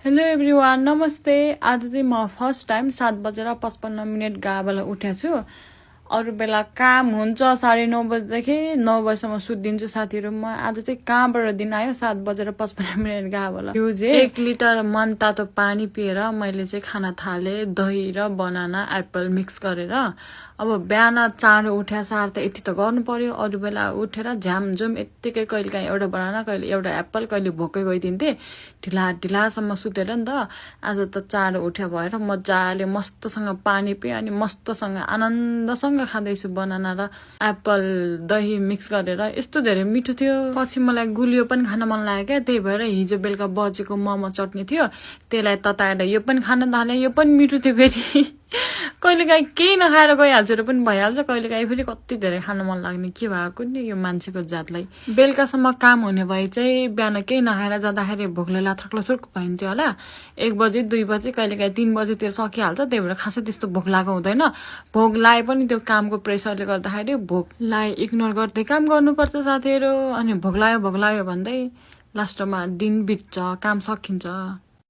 Hello everyone नमस्ते। आज चाहिँ म फर्स्ट टाइम 7:55 गाबाला उठेको छु। अरू बेला काम हुन्छ 9:30 बजेदेखि 9 बजेसम्म सुत्दिन्छु साथीहरूमा। आज चाहिँ कहाँबाट दिन आयो 7:55 गाबाला। यो चाहिँ 1 लिटर मन तातो पानी पिएर मैले चाहिँ खाना थाले। दही र बनाना एप्पल मिक्स गरेर। अब बिहान चाँडो उठ्या सार त यति त गर्नु पर्यो। अरू बेला उठेर झ्यामझुम यत्तिकै कहिले काहीँ एउटा बनाना कहिले एउटा एप्पल कहिले भोकै गइदिन्थे। ढिलासम्म सुतेर नि त। आज त चाँडो उठ्या भएर मजाले मस्तसँग पानी पिएँ अनि मस्तसँग आनन्दसँग खाँदैछु बनाना र एप्पल दही मिक्स गरेर। यस्तो धेरै मिठो थियो। पछि मलाई गुलियो पनि खान मन लाग्यो क्या। त्यही भएर हिजो बेलुका बजेको मोमो चट्नी थियो त्यसलाई तताएर यो पनि खान थालेँ। यो पनि मिठो थियो फेरि। कहिलेकाहीँ केही नखाएर गइहाल्छु र पनि भइहाल्छ। कहिलेकाहीँ फेरि कति धेरै खान मन लाग्ने के भएको नि यो मान्छेको जातलाई। बेलुकासम्म काम हुने भए चाहिँ बिहान केही नखाएर जाँदाखेरि भोकले लाथ्रक भइन्थ्यो होला। 1 बजे 2 बजे कहिलेकाहीँ 3 बजेतिर सकिहाल्छ। त्यही भएर खासै त्यस्तो भोक लागेको हुँदैन। भोक लाए पनि त्यो कामको प्रेसरले गर्दाखेरि भोकलाई इग्नोर गर्दै काम गर्नुपर्छ साथीहरू। अनि भोक लाग्यो भन्दै लास्टमा दिन बित्छ, काम सकिन्छ।